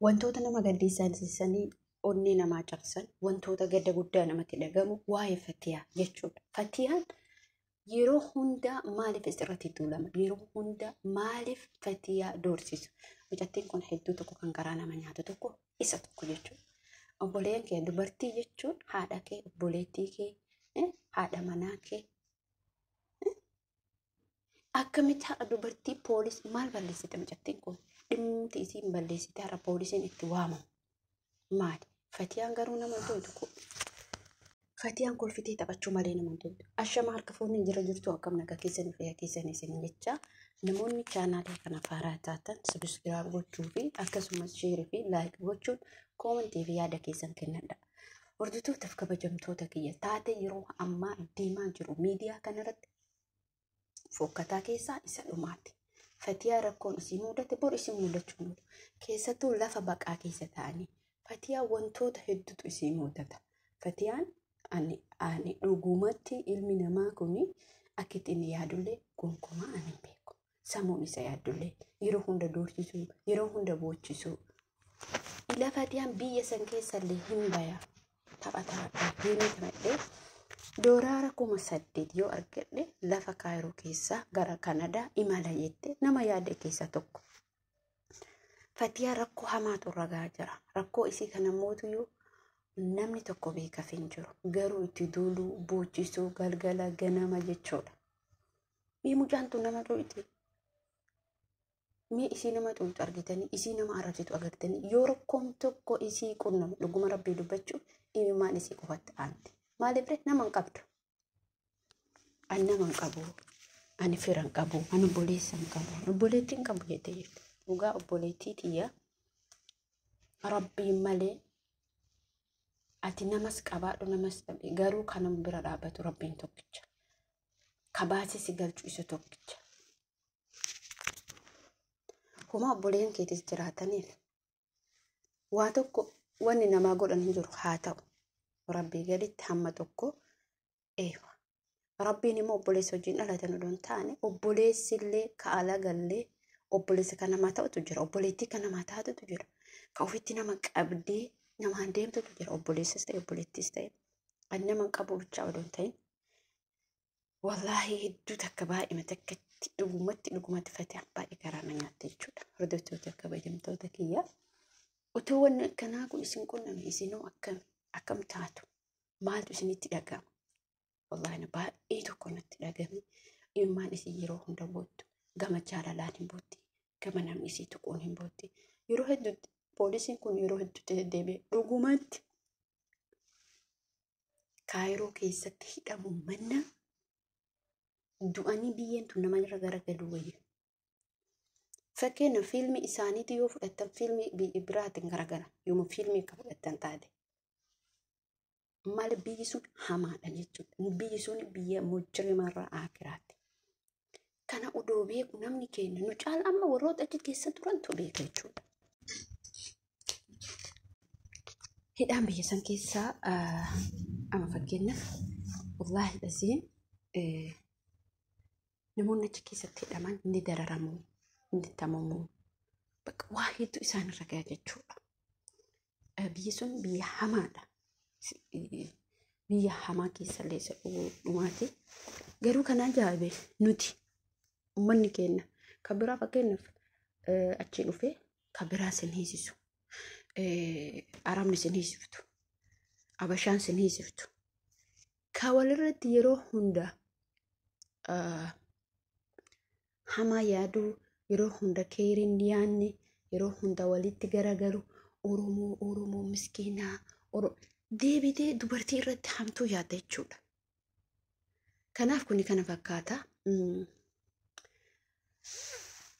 Wantoota nama gaddisiisanii onnee namaa cabsan, wantoota gadda guddaa namatti dhagamu waa'ee Fatiyaa jechuudha. Fatiyaan yeroo hundaa maaliif asirratti tuulama? Yeroo hundaa maaliif Fatiyaa doorsisu? Mucattiin kun hedduu tokko kan garaa nama nyaatu tokko isa tokko jechuudha. Obboleen kee dubartii jechuun haadha kee, obboleettii kee, haadha manaa kee. Akkamitti haadha dubartii poolis maal balleessite mucattiin kun? Dhimmi isiin balleessite har'a poolisiin itti waamamu. Maali? Fatiyaan garuu nama hin toltu. Fatiyaan kolfitee taphachuu malee nama hin toltu. Ashama, harka fuunni jira jirtu, akkam nagaa keessanii, fayyaa keessanii isin jecha. Namoonni chaanaalii kana faaraa taatan subscribe gochuu fi akkasumas share fi like gochuun comment fi yaada keessan kennadha. Hordoftoota kabajamtoota kiyya, taate yeroo ammaa deemaa jiru miidiyaa kanarratti fokkataa keessaa isa dhumaati. Fatiyaa rakkoon isii mudate bor isin mudachuu mulu. Keessattuu lafa baqaa keessa ta'anii Fatiyaa wantoota hedduutu isii mudata. Fatiyaan ani dhugumatti ilmi namaa kun akka itti inni yaadullee gonkumaa ani hin beeku. Sammuun isa yaaddullee yeroo hunda doorsisuu, yeroo hunda boochisuu. Ila Fatiyaan biyya san keessallee hin baya. Taphataadha. Deemee taphadhee dooraara 8,000 yoo argadhe lafa Kaayiroo keessaa gara Kanadaa imala jette nama yaade keessaa tokko. Fatiyaa rakkoo hamaatu irra gahaa jira. Rakkoo isii kana mootuyyuu namni tokko beekaaf hin jiru. Garuu itti duuluu, boochisuu, galgala ganama jechuudha. Mee mucaan tun nama xuuxi. Mee isii nama xuuxu argitanii, isii nama arrabsitu agartanii, yoo rakkoon tokko isii qunname, dhuguma rabbii dubbachuu imimmaan isii qofatti aanti. Maaliif ree? Nama hin qabdu. Ani nama hin qabu. Ani fira hin qabu. Ani obboleessa hin qabu. Obboleettii hin qabu jettee jirti. Dhugaa obboleettii tiyya, rabbiin malee ati namas qabaadhu namas dhabe, garuu kanama bira dhaabbatu rabbiin tokkicha. Kabaasee si galchu isa tokkicha. Homaa obboleen keetis jiraataniif waa tokko wanni namaa godhan hin jiru, haa ta'u. Rabbii gaditti hamma tokko eewa. Rabbiin immoo obboleessa wajjin dhalatan odoo hin taane, obboleessillee ka alagallee obboleessa kan namaa ta'utu jira. Obboleettii kan namaa taatutu jira. Ka ofitti nama qabdee namaan deemtutu jira. Obboleessas ta'e, obboleettis ta'e. Ani nama hin qabu bichaa odoo hin ta'in. Wallaahi hedduu takka baay'ee takkatti dhugumatti dhugumatti Fatiyaan baay'ee garaa na nyaatte jechuudha. Hordoftoota kabajamtoota kiyya. Utuu wanni akkanaa kun isin qunname isinoo akkam akkam taatu? Maaltu isinitti dhaga'ama? Wallaahi baay'ee tokko natti dhagame. Imimmaan isii yeroo hunda boottu. Gama jaalalaan hin bootti. Gama namni isii tuquun hin bootti. Yeroo hedduutti poolisiin kun yeroo hedduutti deddeebi'e. Dhugumatti Kaayiroo keessatti hidhamu manna du'anii biyyeen tun nama irra garagaluu wayya. Fakkeenyaaf fiilmii isaaniitu yoo fudhattan fiilmii biraatiin garagara. Yooma fiilmii akka fudhattan taate. Maali, biyyi sun hamaadha jechuudha. Biyyi sun biyya mujrimarraa akiraati. Kana odoo beeku namni keenya nu caala amma warroota achi keessa turantu beeka jechuudha. Hidhaan biyya san keessaa amma fakkeenyaaf wallaahi dhasiin namoonni achi keessatti hidhaman ni dararamu, ni tamamu, bakka waa hedduu isaan irra gaha jechuudha. Biyyi sun biyya hamaadha. Biyya hamaa keessallee isa dhumaati. Garuu kan ajaa'ibe nuti uummanni keenya kan biraa fakkeenyaaf achi dhufee kan biraa sin hiisisu. Arabni sin hiisiftu. Abashaan sin hiisiftu. Ka walirratti yeroo hunda hamaa yaaduu, yeroo hunda keeriin yaanne, yeroo hunda walitti garagalu Oromoo, Oromoo miskiinaa deebitee dubartii irratti hamtuu yaadda jechuudha. Kanaaf kuni kana fakkaata.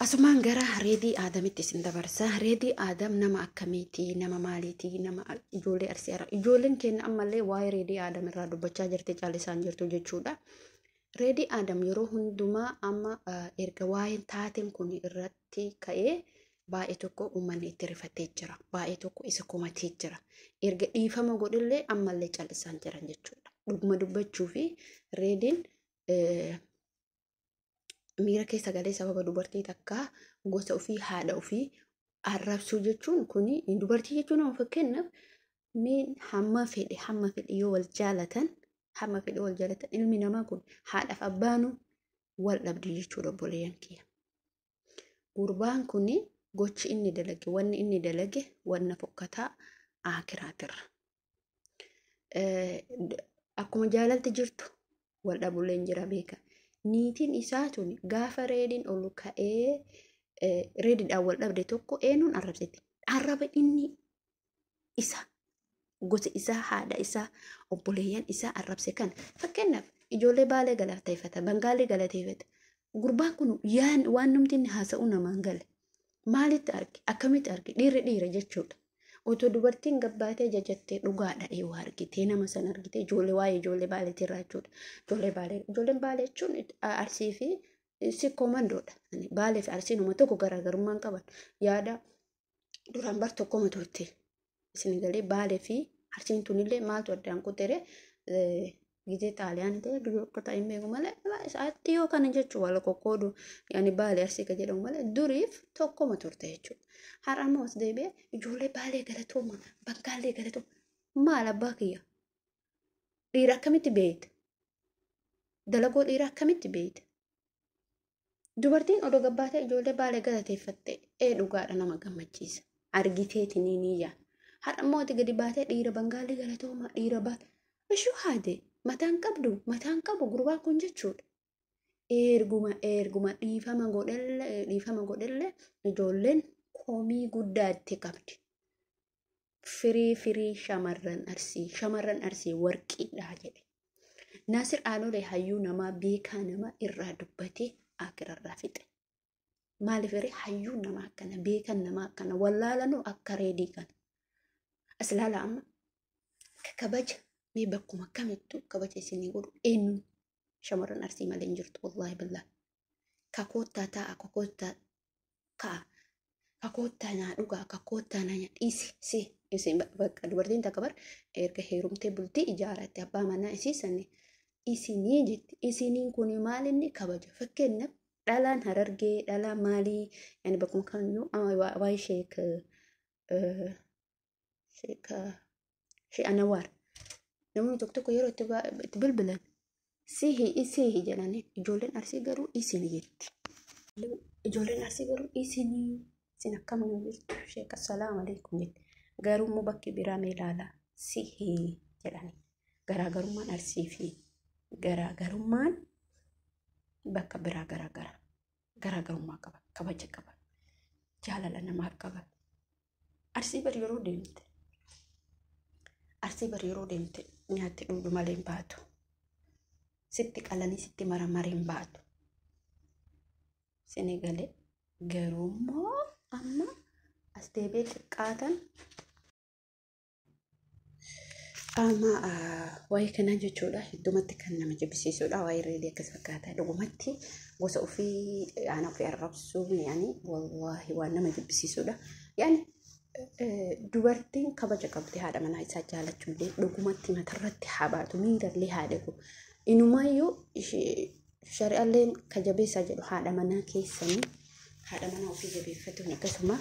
Asumaan gara Reedii Aadamitti isin dabarsa. Reedii Aadam nama akkamiiti? Nama maaliiti? Nama ijoollee Arsii irraa. Ijoolleen keenya ammallee waa'ee Reedii Aadam irraa dubbachaa jirti, caallisaan jirtu jechuudha. Reedii Aadam yeroo hundumaa amma erga waa'een taateen kun irratti ka'ee baay'ee tokko uummanni itti rifatee jira. Baay'ee tokko isa komatee jira. Erga dhiifama godhillee ammallee callisaan jiran jechuudha. Dhuguma dubbachuu fi Reediin miira keessa galee sababa dubartii takkaa gosa ofii, haadha ofii Arrabsuu jechuun kuni dubartii jechuun nama fakkeenyaaf miin hamma fedhe yoo wal jaalatan hamma fedhe wal jaalatan ilmi namaa kun haadhaaf abbaanuu wal dhabdi jechuudha obboleeyyan kiyya. Gurbaan kuni gochi inni dalage wanni inni dalage wanna fokkataa akiraatirra. Akkuma jaalalti jirtu wal dhabullee hin jira beeka. Niitiin isaa tuni gaafa reediin ol ka'ee reediidhaan wal dhabde tokko eenyuun arrabsiti? Arraba inni isa gosa isaa haadha isaa obboleeyyan isaa arrabse kana fakkeenyaaf ijoollee Baalee galateeffata, Bangaalee galateeffata. Gurbaan kun waan namti inni haasa'u namaan gale. Maalitti arge? Akkamitti arge? Dhiirri dhiira jechuudha. Otoo dubartiin gabbaatee jajattee dhugaadha yoo argitee nama sana argitee ijoollee waa'ee ijoollee Baaleetii irraa jechuudha. Ijoollee Baalee ijoolleen Baalee jechuun Arsii fi Sikkoo Mandoodha. Baalee fi Arsiin uma tokko garaagarummaa hin qaban. Yaada duraan bar tokkoma turte. Isin galee Baalee fi Arsiin tunillee maaltu addaan kutere gizee Xaaliyaan ta'e dura hin beeku malee sa'aatti yoo kana jechuun wal qoqqoodu yaani Baalee Arsii ka jedhamu malee duriif tokkoma turte jechuudha. Har'a immoo as deebi'ee ijoollee Baalee galatooma Bangaalee galatooma maal abbaa kiyya dhiira akkamitti beeyta? Dalagoo dhiira akkamitti beeyta? Dubartiin odoo gabbaatee ijoollee Baalee galateeffatte ee dhugaadha nama gammachiisa. Argiteeti ni ni yaa. Har'a immoo ati gadi baatee dhiira Bangaalee galatooma dhiira Baalee. Ishuu haade mataan qabdu mataan qabu gurbaan kun jechuudha. Erguma dhiifama godhellee ijoolleen komii guddaa itti qabdi. Firii shamarran Arsii warqiidha jedhe. Naasir Aanolee hayyuu namaa beekaa namaa irraa dubbatee akirarraa fixe. Maaliif eree hayyuu namaa akkana beekan namaa akkana wallaalanuu akka reedii kana. As ilaala amma kabaja mee bakkuma kamittuu kabaja isinii godhu eenyuun shamarran Arsii malee hin jirtu wallaahi billaa. Kakoottaa taa'a kakoottaa ka'a kakoottaa naa dhugaa kakoottaa naa dhiisi si isin bakka dubartiin takka bar erga heerumtee bultii ijaaratte abbaa manaa isii sani isinii jetti isiniin kun maal inni kabaja fakkeenyaaf dhalaan Harargee dhalaan maalii yani bakkuma kamiyyuu waa'ee sheek sheek Anawaar namoonni tokko tokko yeroo itti bilbilan sihi isihi jedhanii ijoolleen Arsii garuu isin jetti. Ijoolleen Arsii garuu isinii isin akkam nu jirtu sheek assalaamu alaikum jetti. Garuu immoo bakki biraa mee ilaala sihi jedhanii garaagarummaan Arsii fi garaagarummaan bakka biraa garaagara garaagarummaa qaba kabaja qaba jaalala namaaf qaba. Arsii bari yeroo deemte Arsii bari yeroo deemte nyaatti dhugdu malee hin baatu. Sitti qalanii sitti maramaree hin baatu. Senegalee garuu immoo amma as deebi'ee xiqqaatan amma waa'ee kanaa jechuudha heddumatti kan nama jibbisiisudha waa'ee reedii akkas fakkaata dhugumatti gosa ofii ana ofii arrabsuun yaani wallaahi waan nama jibbisiisudha yaani dubartiin kabaja qabdi haadha manaa isaa jaalachuullee dhugumatti matarratti haa baatu miirallee haa dhiqu inumaayyuu shari'alleen ka jabeessaa jedhu haadha manaa keessanii haadha manaa ofii jabeeffatuun akkasuma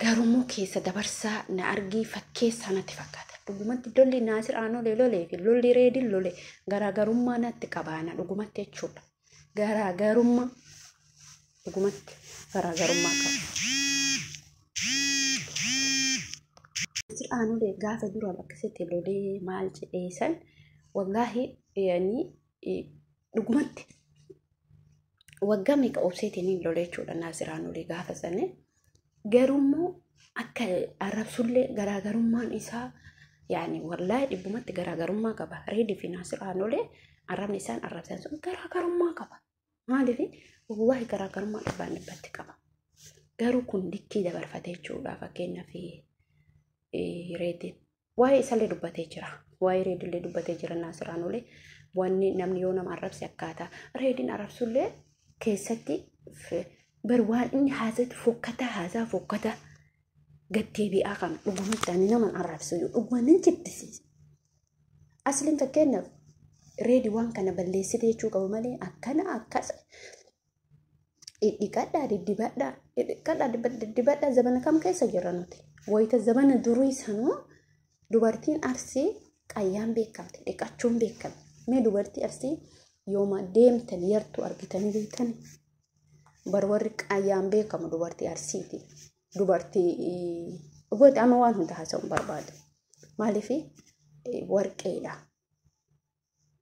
garuu keessa dabarsaa na argii fakkeessaa natti fakkaata. Dhugumatti lolli Naasir Aanolee lolee fi lolli Reediin lolee garaagarummaa natti qabaana dhugumatti jechuudha. Garaagarummaa dhugumatti garaagarummaa qaba. Naasir Aanolee gaafa duraan akkasitti lolee maal jedhee san wallaahi yaani dhugumatti waggaa meeqa obseetiin lolee jechuudha Naasir Aanolee gaafa sanii. Garuu akka arrabsullee garaagarummaan isaa yaani wallaahi dhibbumatti garaagarummaa qaba. Reedii fi Naasir Aanolee arrabni isaan arrabsan sun garaagarummaa qaba. Maaliif wallaahi garaagarummaa dhibbaan dhibbatti qaba. Garuu kun likkii dabarfatee jechuudha fakkeenyaaf Reediin. Waa'ee isallee dubbatee jira. Waa'ee Reediillee dubbatee jira Naasir Aanolee. Wanni namni yoo nama arrabse akkaataa Reediin arrabsullee keessatti bar waan inni haasa'e fokkataa haasaa fokkataa gaddeebi'aa kana dhugumatti ani nama arrabsu dhuguma nan jibbisiisa. Asliin fakkeenyaaf Reedii waan kana balleessite jechuu qabu malee akkana akkas Dhidhiqadhaa diddibadhaa dhidhiqadhaa diddibadhaa zabana kam keessa jirra nuti? Wayita zabana durii sanuu dubartiin Arsii qayyaan beekamte, dhiqachuun beekamte. Mee dubartii Arsii yooma deemtan yartuu argitanii beektani? Bar warri qayyaan beekamu dubartii Arsiiti. Dubartii gooti amma waan hunda haasa'uun barbaadu. Maaliif warqeedha.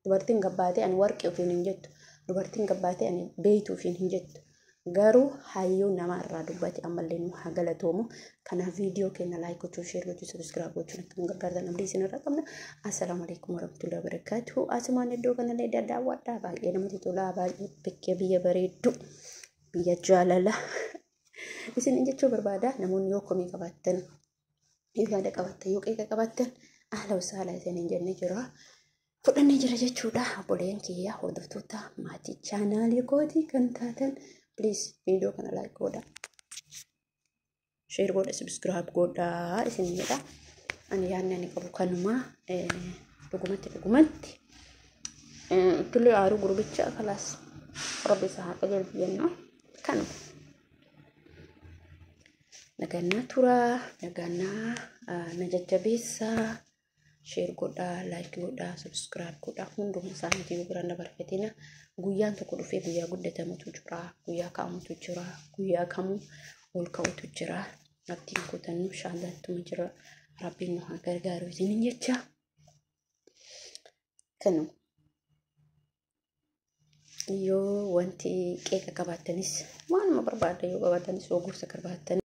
Dubartiin gabbaatee ani warqee ofiin hin jettu. Dubartiin gabbaatee ani beeytuu ofiin hin jettu. Garuu hayyuu nama irraa dubbate ammallee nu haa galatoomu. Kanaaf viidiyoo keenya like gochuu, share gochuu, subscribe gochuun akka nu gargaartan abdii isin irraa qabna. Assalaamu alaikum warahmatullahi wabarakatuh. Asumaan iddoo kanallee daddaawwadhaa, baay'ee namatti tolaa, baay'ee bakkee biyya bareeddu, biyya jaalala. Isin jechuu barbaada, namoonni yoo komii qabaattan, yoo yaada qabaattan, yoo qeeqa qabaattan, ahla wasaala isiniin jennee jira. Fudhannee jira jechuudha. Obboleen kiyya, hordoftoota maatii chaanaalii kootii kan taatan, please viidiyoo kana like godhaa. Share godha, subscribe godhaa isin jedha. Ani yaadni ani qabu kanuma. Dhugumatti dhugumatti. Tullee aaruu gurbicha kalaas rabbi isa haa qajeelchu jenna. Kanuma. Nagannaa turaa, nagannaa na jajjabeessaa. Share godhaa, like godhaa, subscribe godhaa. Hunduma isaaniitii yoo biraan dabarfatina. Guyyaan tokko dhufee guyyaa guddatamutu jira, guyyaa ka'amutu jira, guyyaa kamuu ol ka'utu jira. Abdiin kutannu shaallattuma jira. Rabbiin nu haa gargaaru isiniin jecha. Kanuma. Yoo wanti qeeqa qabaattanis, waanuma barbaaddan yoo qabaatanis, yoo gorsa qabaattan.